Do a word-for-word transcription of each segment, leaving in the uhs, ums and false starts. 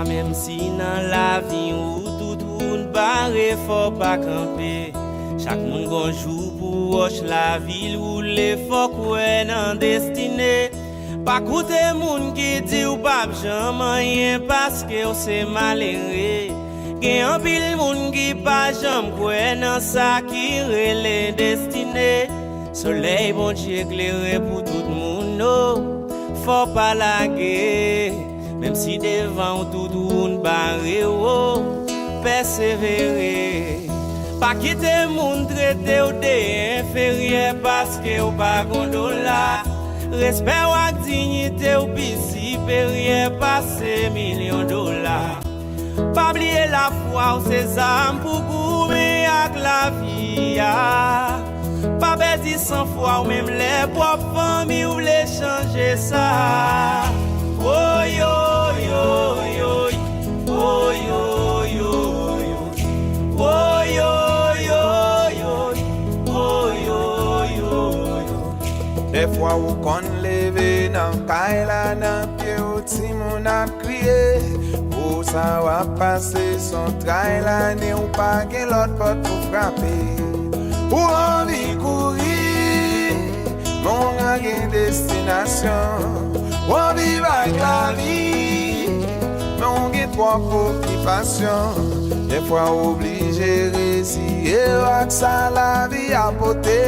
Menm si nan lavi ou tout wout bare, fò w pa kanpe. Chak moun gon jou pou wòch lavi l woule, fò w kwè nan destine. Pa koute moun ki di w p ap janm anyen paske w se malere. Gen anpil moun ki pa janm kwè nan sa ki rele destine. Solèy Bondye klere pou tout moun, o, fò w pa lage. Menm si devan w tout wout bare, o, pèsevere. Pa kite moun trete w de enferyè paske w pa gon dola. Respè w ak diyite w pi siperyè pase milyon dola. Pa bliye lafwa w se zam pou goumen ak lavi a. Pa pèdi sanfwa w menm lè pwòp fanmi w vle chanje sa. Woyoyoyoy, woyoyoyoy, woyoyoyoy, woyoyoyoy. Dèfwa ou konn leve nan kay la, nan pye w timoun ap kriye. Pou sa w ap pase s on tray lane, ou pa gen lòt pòt pou frape. Ou anvi kouri, men w pa gen destinasyon. W anvi bay lavi, men w gen twòp okipasyon. Dèfwa w oblije reziye w ak sa lavi a pote.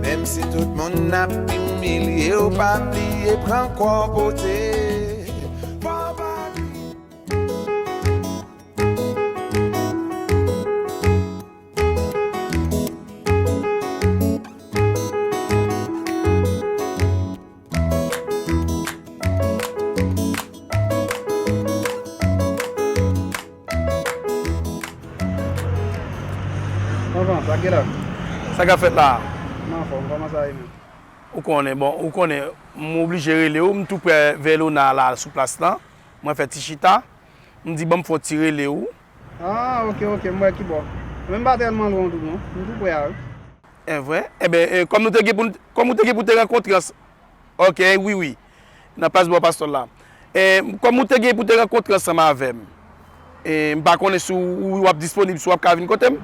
Menm si tout moun ap imilye w, pa bliye pran kò w pote. Papa. Kòman, sa k gen la? Sa k ap fèt la? M anfòm, kòman sa ye menm? Ou konnen, bon, ou konnen, m oblije rele w, m tou prè Vèlona la sou plas lan. Mwen fè ti chita, m di ban m fè yon ti rele w. Ah, ok, ok, m wè ki bò. Men m pa tèlman lwen w tou non, m tou prè a wi. Envre? Enben, e, kòm nou te gen pou n, kòm ou te gen pou te rankontre ansanm. Ok, wi, wi. Nan plas bò pastòl la. E, kòm ou te gen pou te rankontre ansanm avè m, e, m pa konnen si w, w ap disponib, si w ap ka vin kote m.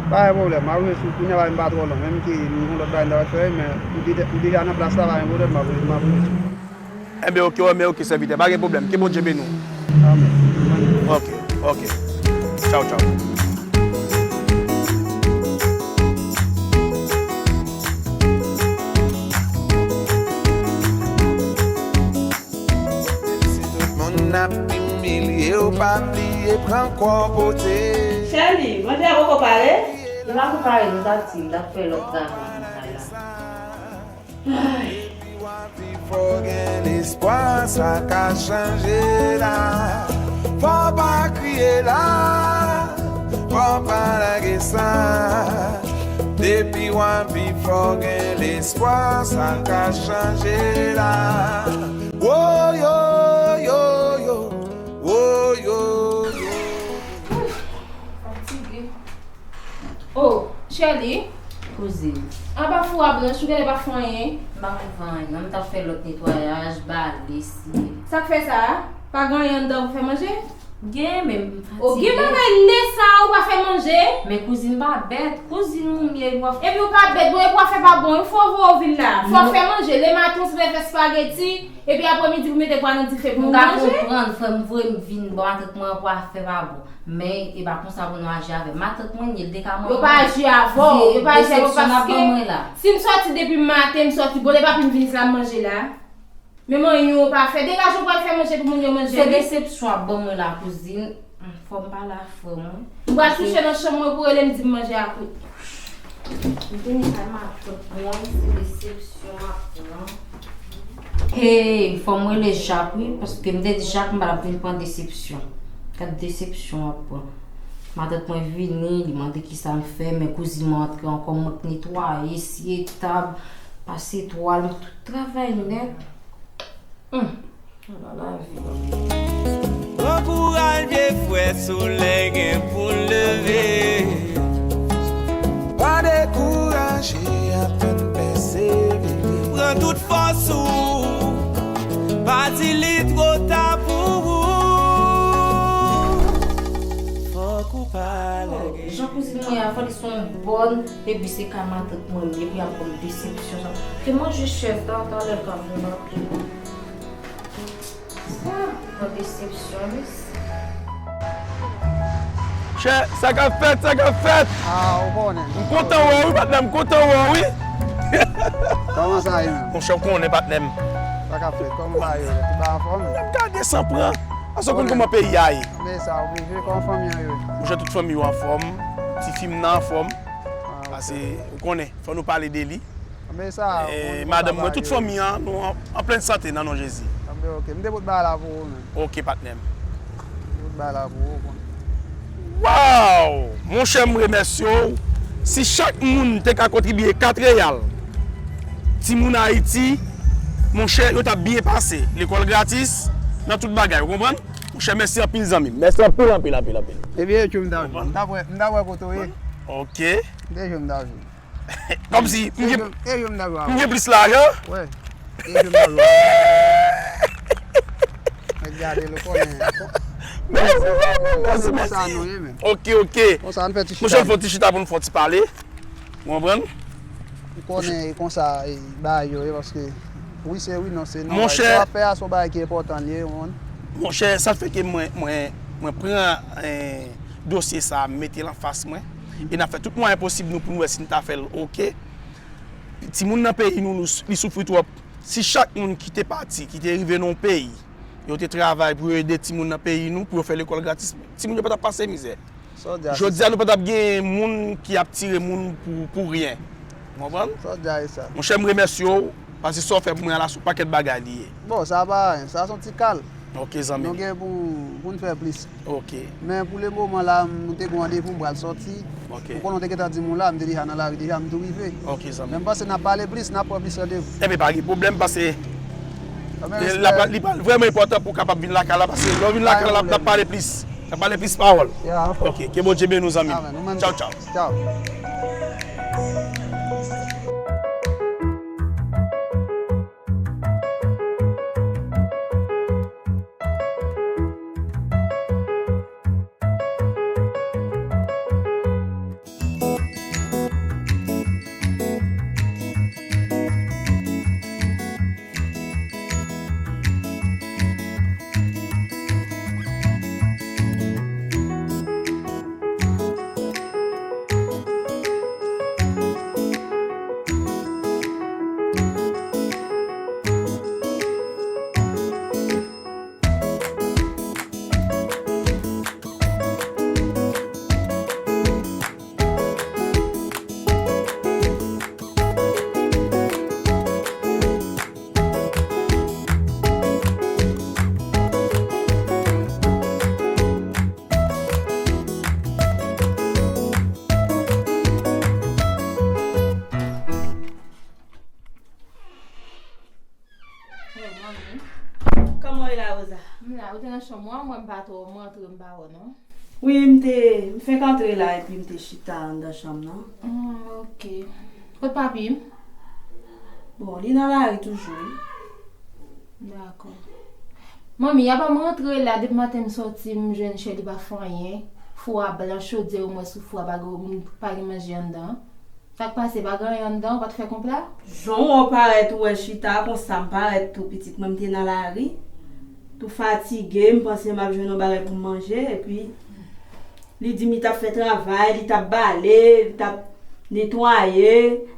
Pa gen pwoblèm, m ap rive sou kounye a, bagay m pa twò lwen. Menm ke m gen yon lòt bagay m ta pral fè, men ou deja, ou deja nan plas la, pa gen pwoblèm, m ap, m ap rive sou. Enben, ok, enben, ok, sèvitè, pa gen pwoblèm. Ke Bondye beni w. Amèn. Ok, ok. Tchaw, tchaw. Menm si tout moun ap imilye w, pa bliye pran kò w pote. Chèli, manje a poko pare? Li pako pare, m t ap di, m t ap fè lòt travay nan kay la. Depi w ap viv, fò w gen lespwa, sa ka chanje la. Fò w pa kriye la, fò w pa lage sa. Depi w ap viv, fò w gen lespwa, sa ka chanje la. Woyoyoyo, woyoyo. Fatige. Oh, Sherly. Kouzin. Anba fou a blanch, ou genlè pa fè anyen. M pa konn fè anyen, non, m t ap fè lòt netwayaj, bale, siye. Sa k fè sa a? Pa gen anyen anndan pou fè manje? Gen, men m fatige. Oh, gen bagay lè sa a ou pa fè manje? Men kouzin pa bèt, kouzin ou ye, w ap... Epi ou pa bèt, bon, epi w ap fè pa bon, fò w voye w vin la. Fò w fè manje, lematen ou sipoze fè spageti, epi apremidi pou mete pwa nan dife pou nou manje. M ka konprann, frè m voye m vin, bon, matant mwen an pou afè pa bon. Men, e pa konsa pou nou aji avè m. Matant mwen ye, l te ka manman. Yo pa aji avè w, yo pa aji avè w paske si m sòti depi maten, m sòti, bon, lè papi m vini, se la m manje la. Men manyen w pa fè. Degaje w pral fè manje pou moun yo manje, wi. Se desepsyon w ap ban mwen la, kouzin. Fò m pale a frè mwen. M pral kouche nan chanm mwen pou rele m di m manje a kwit. M vini kay matant mwen, se desepsyon w ap pran. Hey, fò m rele Jak, wi, paske m te di Jak m pa t ap vin pran desepsyon. Gad desepsyon w ap pran. Matant mwen vini, li mande kisa m fè, men kouzin mwen antre ankò, mwen k netwaye, siye tab, pase twal, tout travay nèt. Hum. Ala lavi. Pran kouraj vye frè, solèy gen pou l leve. Pa dekouraje, aprann pèsevere. Pran tout fòs ou, pa di li twò ta pou ou. Fò li se yon bòn, epi se kay matant mwen li ye, epi y ap ban m desepsyon sa. Te manje chèf la, talè l ka vin anpil. Ah, yon desepsyon, wi. Chè, sa k ap fèt, sa k ap fèt? Ah, ou konnen. M kontan wè w wi, patnè, m kontan wè w wi. Kòman sa ye menm? Monchè, w konnen, patnè m. Sa k ap fèt? Kòman sa ye? Tout bagay anfòm? N ap gade san pran. Paske w konn kòman peyi a ye. Men sa oblije, kòman fanmi an ye? Monchè, tout fanmi yo anfòm. Tifi m nan anfòm. Ah, ok. Paske, ou konnen, fò nou pale de li. Men sa, eh, madanm mwen, tout fanmi an, nou an, an plèn sante nan non Jezi. Anben, ok. M te pot bagay la pou ou menm. Ok, patnè m. M te pot bagay la pou ou, ou konnen. Waw! Monchè, m remèsye w. Si chak moun te ka kontribye kat reyal, timoun Ayiti, monchè, yo t ap byen pase. Lekòl gratis, nan tout bagay, ou konprann? Monchè, mèsi anpil, zanmi m. Mèsi anpil, anpil, anpil, anpil. Ebyen, e Djo m ta jwenn. M ta wè, m ta wè kote w ye. Ok. M te jwenn, m ta jwenn. Kòmsi, m gen, e Djo m ta jwenn. M gen plis lajan? Wè. E Djo m ta jwenn. Mèt gade l, ou konnen. Mèsi, mèsi, mèsi, mèsi. Konsa nou ye, men. Ok, ok. Konsa, ann fè ti chita. Monchè, n fè yon ti chita pou n fè yon ti pale. Ou konprann? Ou konnen, e konsa, e, bagay yo ye, paske wi se wi, non se non. Monchè, sa w ap fè a, se yon bagay ki enpòtan li ye, ou konprann? Monchè, sa fè ke mwen, mwen, mwen pran, eh, dosye sa a, m mete l anfas mwen, e n ap fè tout mwayen posib nou pou n wè si n ta fè l, ok? Timoun nan peyi nou, nou, li soufri twòp. Si chak moun ki te pati, ki te rive nan yon peyi, yo te travay pou yo ede timoun nan peyi nou, pou yo fè lekòl gratis, timoun yo pa t ap pase mizè. Sa w di a se sa. Jodi a, nou pa t ap gen moun ki ap tire moun pou, pou ryen. Ou konprann? Sa w di a se sa. Monchè, m remèsye w, paske sa w fè pou mwen an la, se yon pakèt bagay li ye. Bon, sa pa anyen, sa se yon ti kal. Ok, zanmi m. Nou gen pou, pou n fè plis. Ok. Men pou le moman la, nou te gen yon randevou, m pral sòti. Ok. Ou konnen w te gentan di m ou la, m te deja nan lari deja, m tou rive. Ok, zanmi m. Men m panse n ap pale plis, n ap pran plis randevou. Enben, pa gen pwoblèm, paske, eh, l ap, li pral vrèman enpòtan pou w kapab vin lakay la, paske lè w vin lakay la, n ap pale plis. N ap pale plis pawòl. Ok, ke Bondye beni w, zanmi m. Amèn. Ou menm tou. Tchaw, tchaw. Tchaw. Hey, manmi. Kòman w ye la, Rosa? M la, ou te nan chanm ou a, mwen m pa twò, m rantre, m pa wè w non. Wi, m te, m fenk antre la epi m te chita anndan chanm nan. Ah, ok. Kot papi m? Bon, li nan lari toujou, wi. Dakò. Manmi, avan m rantre la, depi maten m sòti, m jwenn Shelly pa fè anyen. Fou a blan, chodyè, ou m wè sou fou a, pa gen, pa gen manje anndan. Sa k pase, pa gen anyen anndan, ou pa t fè konpla? Jan w wè w parèt, ou wè chita konsa, m parèt tou, pitit mwen, m te nan lari. Tou fatige, m panse m ap jwenn yon bagay pou m manje, epi li di m li t ap fè travay, li t ap bale, li t ap netwaye,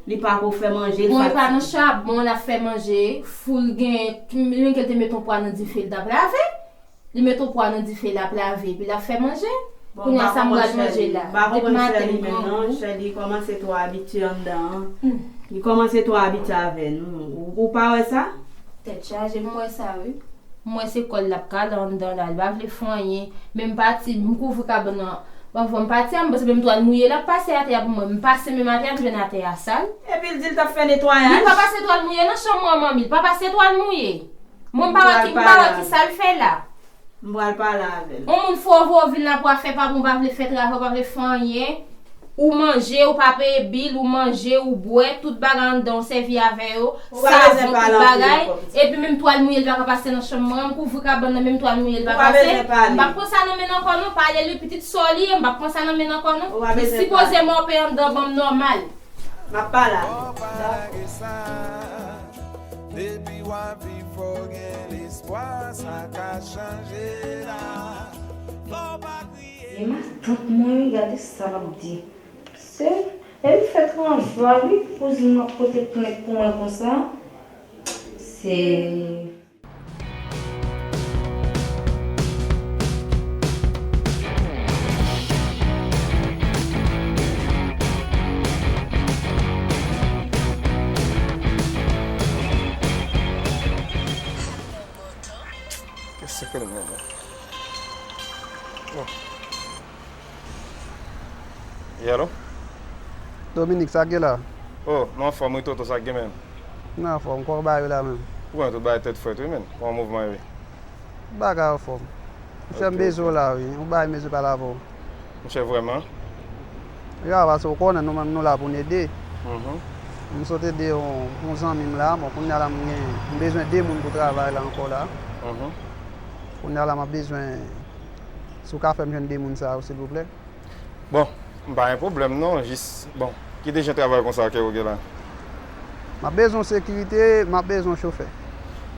li pa ko fè manje, li fatige. Bon, e pa nan chabon l ap fè manje, fou l gen, menm ke l te met yon pwa nan dife, l t ap lave. Li met yon pwa nan dife, l ap lave, epi l ap fè manje. Bon, kounye a sa m pral manje la. Depi maten m grangou. Shelly kòmanse twò abitye anndan an. Hmm. Li kòmanse twò abitye avè nou. Ou, ou pa wè sa? Tèt chaje, m wè sa, wi. M wè se kò l l ap kale anndan la, li pa vle fè anyen. Men m pati, m kouvri kabann nan. Bon, m pati a, m panse menm twal mouye l ap pase atè a pou mwen. M pase menm atè a, m jwenn atè a sal. Epi l di l t ap fè netwayaj. Li pa pase twal mouye nan chanm mwen, manmi. Li pa pase twal mouye. Mwen, m pa wè ki, m pa wè ki sa l fè la. M pral pale avè l. Yon moun fò voye w vin la pou afè pa bon, pa vle fè travay, pa vle fè anyen. Ou manje, ou pa peye bil, ou manje, ou bwè, tout bagay anndan, ou sèvi avè yo, savon, tout bagay. Epi menm twal mouye li pa ka pase nan chanm mwen, m kouvri kabann nan, menm twal mouye li pa pase. M p ap pran sa nan men n ankò non, pale li pitit sò li ye, m p ap pran sa nan men n ankò non. Li sipoze mòpe anndan ban m nòmal. M ap pale avè l. Depi w ap viv, fò w gen lespwa, sa ka chanje la. Fò w pa kriye. E matant mwen wi, gade sa l ap di. Se, e m fèt anjwa wi, pou kouzin mwen ap pote plent pou mwen konsa. Se Kèsè ke l menm? Oh. Wi, alo? Dominique, sa k gen la? Oh, m anfòm wi, Toto, sa k gen menm? M anfòm, kòman bagay yo la menm? Ou konnen tout bagay tèt frèt wi, menn. Kòman mouvman yo ye? Bagay anfòm. Monchè, m bezwen w la wi. Yon bagay m bezwen pale avè w. Monchè, vrèman? Wi, a, paske w konnen nou menm nou la pou n ede. Mhm. M sot ede yon, yon zanmi m la. Bon, kounye a la, m gen, m bezwen de moun pou travay la ankò la. Mhm. Kounye a la, m ap bezwen, si w ka fè m jwenn de moun sa yo, silvouplè. Bon, m pa gen pwoblèm non, jis, bon, ki dejan travay konsa ke ou gen la? M ap bezwen sekirite, m ap bezwen chofè.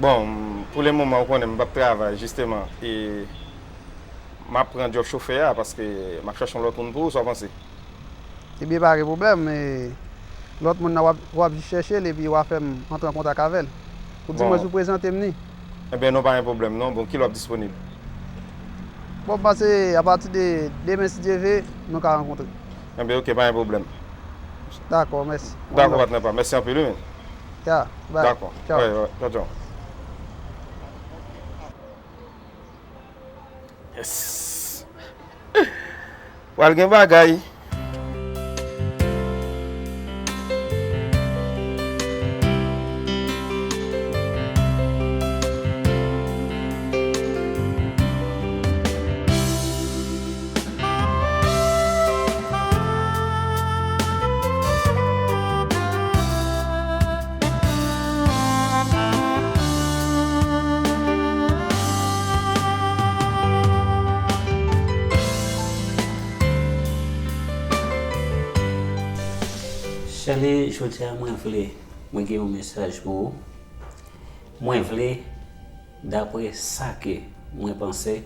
Bon, m, pou le moman, ou konnen m p ap travay, jisteman, e m ap pran djòb chofè a, paske m ap chache yon lòt moun pou ou, sa w panse? Ebyen, pa gen pwoblèm, e lòt moun nan w ap, w ap jis chèche l, epi w a fè m antre an kontak avè l. Ou di mwen si w prezante m ni. Ebyen, non, pa gen pwoblèm, non. Bon, kilè w ap disponib? Bon, m panse, apati de demen, si Dye ve, nou ka rankontre. Ebyen, oke, pa gen pwoblèm. Dakò, mèsi. Dakò, patnè pa m. Mèsi anpil, wi, men. Ya, bay. Dakò. Tchaw. Wi, wi, tchaw, tchaw. Yes. Pral gen bagay. Shelly, jodi a mwen vle, mwen gen yon mesaj pou ou. Mwen vle, dapre sa ke mwen panse,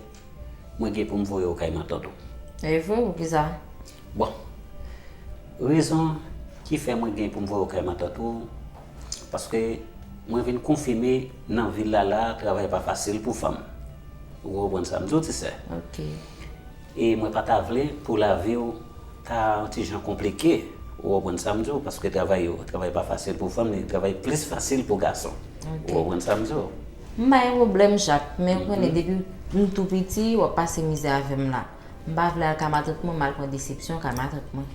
mwen gen pou m voye w kay matant ou. E vre, poukisa? Bon, rezon ki fè mwen gen pou m voye w kay matant ou, paske mwen vin konfime nan vil la la, travay pa fasil pou fanm. Ou konprann sa m di w, ti sè? Ok. E mwen pa ta vle pou lavi w ta yon ti jan konplike. Ou konprann sa m di w? Paske travay yo, travay pa fasil pou fanm, li travay plis fasil pou gason. Ok. Ou konprann sa m di w? M pa gen pwoblèm, Jacques, men ou konnen depi m tou piti, w ap pase mizè avè m la. M pa vle al ka matant mwen, m al pran desepsyon ka matant mwen.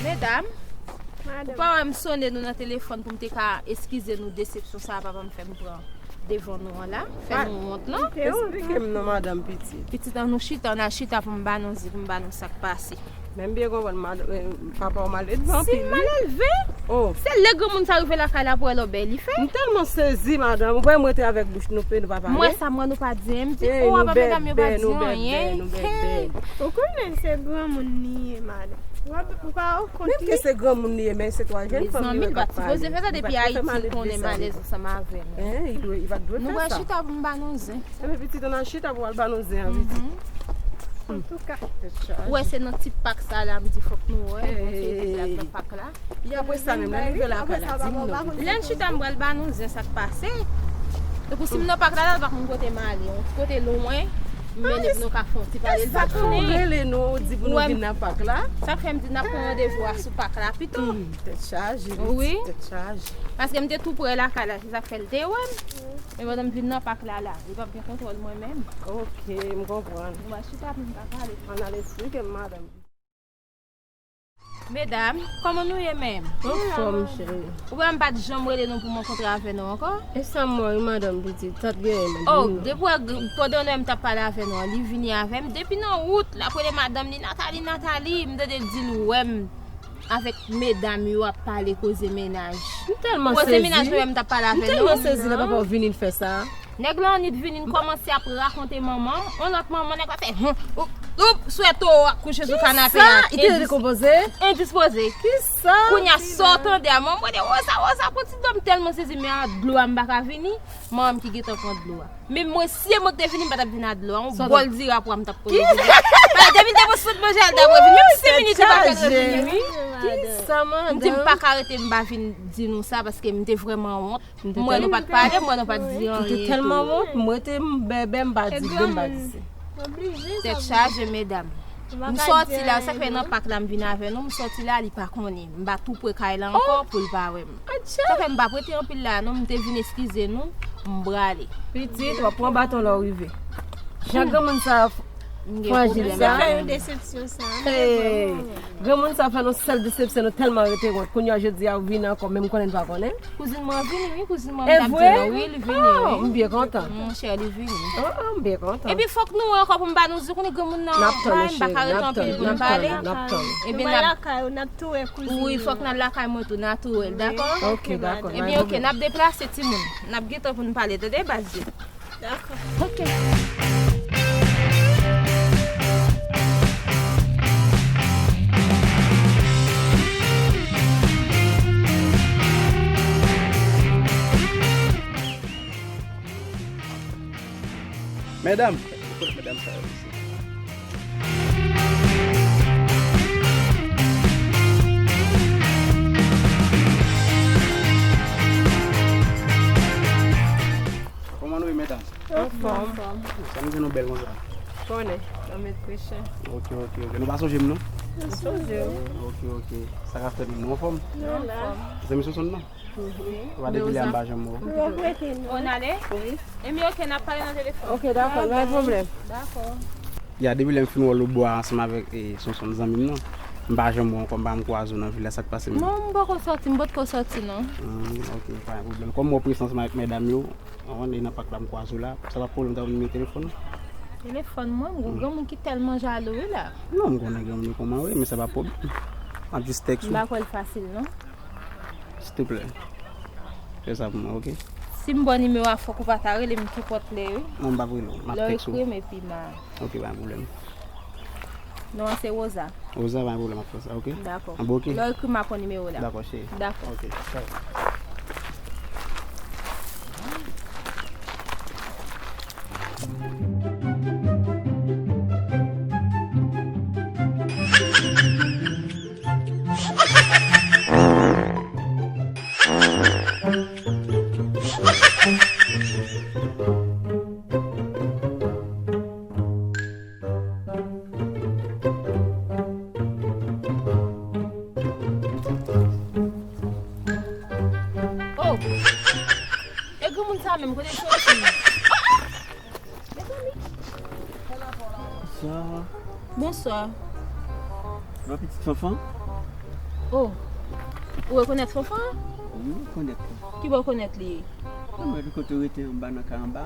Medam, ou pa wè m sonnen nou nan telefòn pou m te ka eskize nou desepsyon sa a papa m fè m pran devan nou an la, fè nou wont lan. Esplike m non, madanm pitit. Pitit an nou chita, ann al chita pou m ba nou di, pou m ba nou sa k pase. Men m byen konprann, madanm, eh, papa w malelve anpil, wi. Si m malelve? Oh. Se lè granmoun sa rive lakay la pou wè lòbèy li fè. M tèlman sezi, madanm. Ou wè m rete avèk bouch nou pen, nou pa pale. M wè sa, m wè nou pa di anyen. M di, oh, apa medam yo pa di anyen. Hey. Ou konnen se granmoun li ye, madanm. Ou pa, ou pa, ou konn ki. Menm ke se granmoun li ye, men se twa jèn fanm li wè k ap pale. Mezanmi, li pa t sipoze fè sa depi Ayiti, li konnen malèz ansanm avè nou. Hein, li dwe, li pa t dwe fè sa. Nou pral chita pou m ba nou zen. Enben pitit, ann al chita pou w al ba nou zen an, pitit. Antouka. Ou wè se nan ti pak sa la, m di fòk nou wè, Bondye te plat nan pak la. Epi apre sa menm, lè n rive lakay la, di m non. Lè n chita, m pral ba nou zen sa k pase. Tankou si m nan pak la, la, l pa konn kote m ale, yon ti kote lwen, m mennen pou nou ka fè yon ti pale, l pa konnen. Ou rele nou, ou di pou nou vin nan pak la. Sa k fè m di n ap pran randevou a sou pak la pito. Hmm, tèt chaje, pitit, tèt chaje. Paske m te tou prè lakay la, se sa k fè l te wè m. Men pandan m vin nan pak la, la, li p ap gen kontwòl mwen menm. Ok, m konprann. Mwen chita pou m ka pale. Ann al esplike m, madanm. Medam, kòman nou ye menm? Anfòm, cheri. Ou wè m pa t janm rele nou pou m rankontre avè nou ankò? E sa m wè wi, madanm pitit, sa t genyen menm? Oh, depi w wè, pandan nou wè m t ap pale avè nou an, li vini avè m. Depi nan wout, l ap rele madanm li, Nathalie, Nathalie, m tande l di l wè m avèk medam yo ap pale koze mennaj. M tèlman sezi. Koze mennaj nou menm t ap pale avè nou. M tèlman sezi lè papa w vini l fè sa. Nèg la annik vini l kòmanse ap rakonte manman m, yon lòt manman, nèg la fè, hum, oup, oup, sou toro a kouche sou kanape a. Kisa? Li te endispoze? Endispoze. Kisa? Kounye a sa w tande a, manman m rele Rosa, Rosa, pran ti dlo, m tèlman sezi, men a dlo a m pa ka vini, manman m ki gentan pran dlo a. Men mwen, si se mwen ki te vini, m pa t ap vin a dlo a. Yon bòl diri a pwa m t ap pran. Kisa? Depi l te pran sot manje a, l t ap revin. Menm senk minit, li pa t ap revin, wi. Kisa, madanm? M di m pa ka rete, m pa vin di nou sa, paske m te vrèman wont. M wè nou pa t pale, m wè nou pa t di anyen tou. M te tèlman wont, m rete, m bèbè, m pa di, m pa di se. Tèt chaje, medam. M sòti la, sa fè nan pak la m vin avè nou, m sòti la, li pa konnen. M pa tou pre kay la ankò pou l pa wè m. Sa fè m p ap rete anpil la non, m te vin eskize nou, m prale. Pitit, w ap pran baton lè w rive. Jan granmoun sa frajil sa. Fè yon desepsyon sa. Hey, granmoun sa fè nou sèl desepsyon, nou tèlman rete wont. Kounye a jodi a ou vini ankò, men m konnen n pa konnen. Kouzin mwen vini wi, kouzin mwen m t ap di nou wi, li vini wi. Oh, m byen kontan. Monchè, li vini. Oh, oh, m byen kontan. Epi fòk nou wè ankò pou m ba nou di, konnen granmoun nan bay, m pa ka rete anpil pou m pale. N ap tann, n ap tann. Epi n ap lakay ou, n ap tou wè kouzin. Wi, fòk n al lakay mwen tou, n a tou wè l, dakò? Ok, dakò. Ebyen, ok, n ap deplase timoun. N ap gentan pou n pale, tande, baz yo. Dakò. Ok. Medam, medam sa yo isi. Kòman nou ye, medam? Anfòm. Sa nou gen nou bèl konsa? Konnen, nan met prechen. Ok, ok, ok. Nou pa sonje m non? Nou sonje w. Ok, ok. Sa k ap fèt, nou anfòm? Nou la. Zanmi Sonsonn nan? Wi. Ou pa depi lè a m pa janm wè w. Ou ap rete non? On ale? Wi. Ebyen, ok, n ap pale nan telefòn. Ok, dakò, pa gen pwoblèm. Dakò. Ya, depi lè m fin wè w lòtbò a ansanm avèk, eh, Sonsonn zanmi m nan. M pa janm wè w ankò, m pa janm kwaze w nan vil la, sa k pase menm? Non, m poko sòti, m potko sòti non. Hmm, ok, pa gen pwoblèm. Kòm m wè w prezans m avèk medam yo, an, e nan pak la m kwaze w la. Sa p ap pwoblèm ta ban m nimewo telefòn ou? Telefòn mwen, m gon granmoun ki tèlman jalou wi la. Non, m konnen granmoun yo kòman yo ye, men sa pa pwoblèm. M ap jis tèks ou. M pa kwè l fasil non. Silteplè. Fè sa pou mwen, ok? Si m ba w nimewo a, fòk ou pa ta rele m, kenpòt lè wi. Non, m p ap rele w. M ap tèks ou. Lè w ekri m epi m a. Ok, pa gen pwoblèm. Non an se Rosa. Rosa, pa gen pwoblèm, m ap fè sa, ok? Dakò. An bon, ok? Lè w ekri m, m a pran nimewo la. Dakò, cheri. Dakò. Ok, ciao. Oh! E granmoun sa menm, kote l soti? Mezanmi. Bonswa. Bonswa. Bon pitit Fanfan? Oh. Ou rekonèt Fanfan? Wi, m rekonèt li. Kibò w konèt li? Mwen wè li kote w rete anba nan kay anba.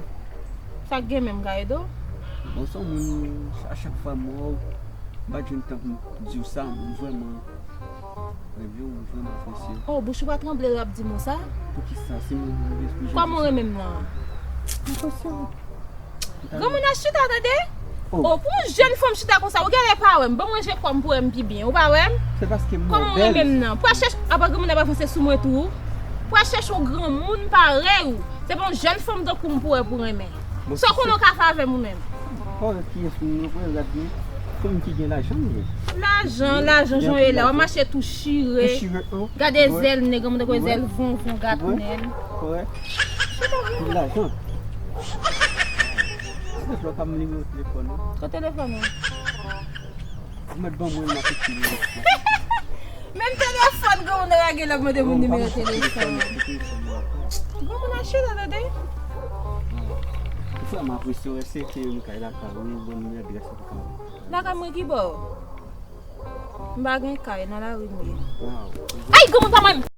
Sa k gen menm, Gaedo? Bon, se yon moun, a chak fwa m wè w, m pa t jwenn tan pou m di w sa, m vrèman renmen w, m vrèman apresye w. Oh, bouch ou pa tranble lè w ap di m sa? Poukisa? Se moun mwen vle pou jodi. Kòman w renmen m nan? Apresye w. Granmoun nan chita, tande? Oh. Oh, pou yon jèn fanm chita konsa, ou genlè pa wè m. Ban mwen je kò m pou wè m pi byen. Ou pa wè m? Se paske m wè w bèl. Kòman w renmen m nan? Pou al chèche, apa granmoun ap avanse sou mwen tou? Pou al chèche yon granmoun parèy ou. Se pa yon jèn fanm tankou m pou wè pou renmen. Sa w konnen w ka fè avè m ou menm? Bon, kiyès moun yo pou yo gad li? Fanm ki gen lajan m ye. Lajan, lajan jan w ye la, w ap mache tou chire. Tou chire, oh. Gade zèl nèg, granmoun tankou zèl vonvon, gatnèl. Kòrèk. Ki lajan. Silvouplè, pa m nimewo telefòn ou. Kote telefòn ou? Ou mèt ban mwen, m ap ekri li. Menm telefòn granmoun nan lage l ap mande moun nimewo telefòn. Granmoun nan chita, tande? Ou fè m apresye w, èske ke m kay lakay ou, ban m yon adrès ou pou ka. Lakay mwen kibò? M pa gen kay, nan lari m ye. Ay, granmoun pa mwen!